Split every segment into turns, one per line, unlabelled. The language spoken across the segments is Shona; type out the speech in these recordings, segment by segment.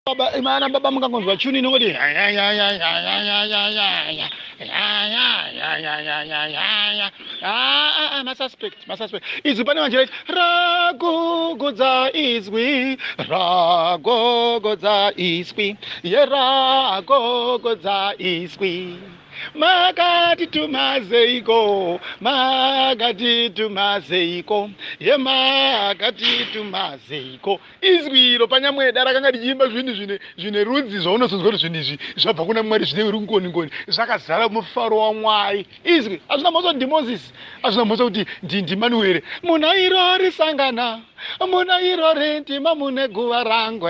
Baba, ana baba mukangonzwa chuni inongoti masuspect masuspect izwi pane vanjira ichi ragogodza izwi ragogodza izwi yeragogodza izwi Makatituma seiko, makatituma seiko, ye makatituma seiko. Izwi iro panyamweda rakanga richiimba zvinhu zvine zvine rudzi zvaunozonzwa kuti zvinhu izvi zvabva kuna Mwari zvine rungoni ngoni zvakazara mufaro waMwari. Izwi hazvina mhosva kuti ndiMozisi, hazvina mhosva kuti ndiManuere. Muna iro risangana Muna irori ndima mune guva rangu,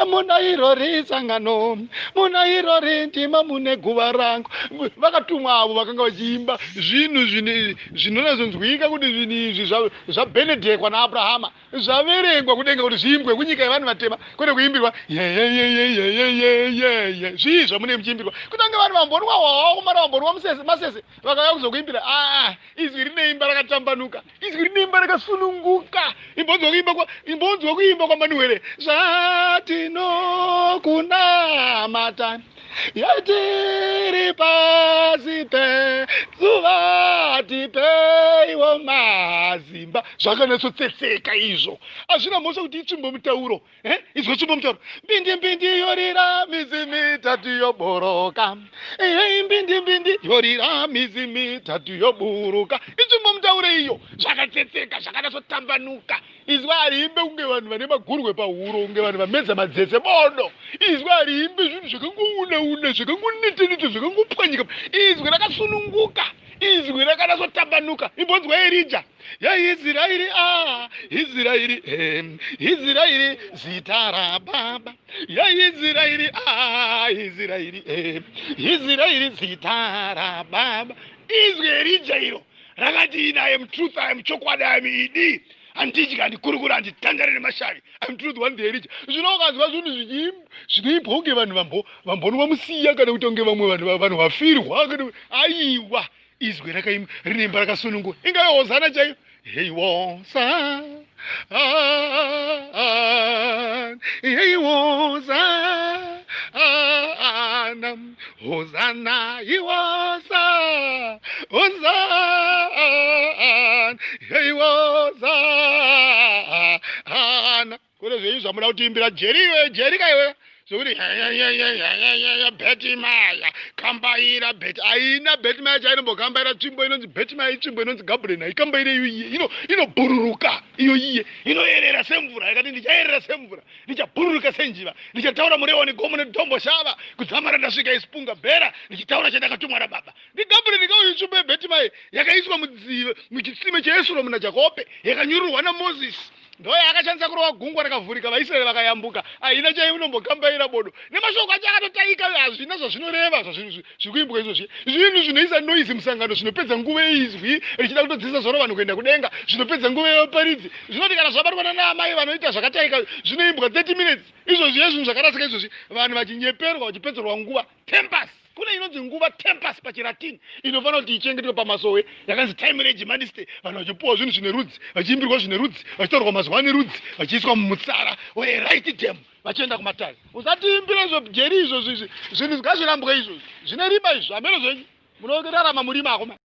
muna irori sangano, muna irori ndima mune guva rangu. Vakatumwa avo vakanga vachiimba zvinhu zvinonyatsonzwika kuti zvinhu izvi zvabenedekwa naAbrahama, zvaverengwa kudenga kuti zviimbwe kunyika yevanhu vatema, kwete kuimbirwa yeyeyeyeyeyeyeye. Zvii zvamunenge muchiimbirwa? Kutange vanhu vambonwa hwahwa kumara vambonwa masese vakauya kuzokuimbira. Aa, izwi rineimba rakatambanuka. Izwi rineimba rakasununguka. Imbonzwa kuimba kwa imbonzwa kuimba kwaManuwere. Zvatinokunamata yatiri pasi pezuva tipeiwo mazimba. Zvakanyatsotsetseka izvo. Hazvina mhosva kuti itsvimbo mutauro. Eh, izwa tsvimbo mutauro. Mbindi mbindi yorira midzi mitatu yoboroka. Eh, mbindi mbindi yorira midzi mitatu yoburuka. Itsvimbo mutauro iyo. Zvakatsetseka, zvakanyatsotambanuka. Izwa hariimbe kunge vanhu vane magurwe pahuro, kunge vanhu vamedza madzetse bodo. Izwa hariimbe zvinhu zvakangouna una, zvakangonete nete, zvakangopwanyika. Izwi rakasununguka. Izwi rakanyatsotambanuka. Imbonzwa Erija. yaIsraeri a Israeri e Israeri zita rababa yaIsraeri a Israeri e Israeri zita rababa izwi Erija iro rakati ini I am truth I am chokwadi I am idi handidyi handikurukuri handitandare nemashavi I am truth one the Erija zvino ukanzwa zvinhu zvinoimbwa kunge vanhu vambonwa musiya kana kuti kunge vamwe vanhu vanhu vafirwa kana aiwa Izwi rakaimba rinemba rakasununguka ingave hozana chaiyo. Hey woza hey woza hozana iwoza hozana hey woza Kune zvenyu zvamuda kutiimbira Jerry iwe Jerry ka iwe zvekuti beti maya kambaira beti aina beti maya chainombokambaira tsvimbo inonzi beti maya itsvimbo inonzi gabriel haikambaire iyo iye ino inobhururuka iyo iye inoyerera semvura yakati ndichayerera semvura ndichabhururuka senjiva ndichataura murewa negomo nedombo shava kudzamara ndasvika isipunga bhera ndichitaura chandakatumwa nababa ndigabriel kauyu tsvimbo yebeti maya yakaiswa mudziva muchitsime cheesromu najakobe yakanyururwa namozisi Ndoyaakashandisa kurova gungwa rakavhurika vaIsraeri vakayambuka. Haina chainombokambaira bodo. Nemashoko acho akatotaika hazvina zvazvinoreva zviri kuimbwa izvozvi. Zvinhu zvinoisa noise musangano zvinopedza nguva yeizwi richida kutodzidzisa zvaro vanhu kuenda kudenga zvinopedza nguva yevaparidzi. Zvinoti kana zvabatwa nanaamai vanoita zvakataika zvinoimbwa 30 minutes izvozvi zvinhu zvakarasika izvozvi vanhu vachinyeperwa vachipedzerwa nguva. Tempers. Kune inonzi nguva tempus pachiRatin inofanira kuti ichengetwe pamasowe yakanzi time regimaniste vanhu vachipuwa zvinhu zvine rudzi vachiimbirwa zvine rudzi vachitaurwa mazwi ane rudzi vachiiswa mumutsara weright dam vachienda kumatare usatiimbira izvo jeri izvo zvinhu ngazvirambwe izvo zvine rima izvo hameno zvenyu munorarama murima akoma.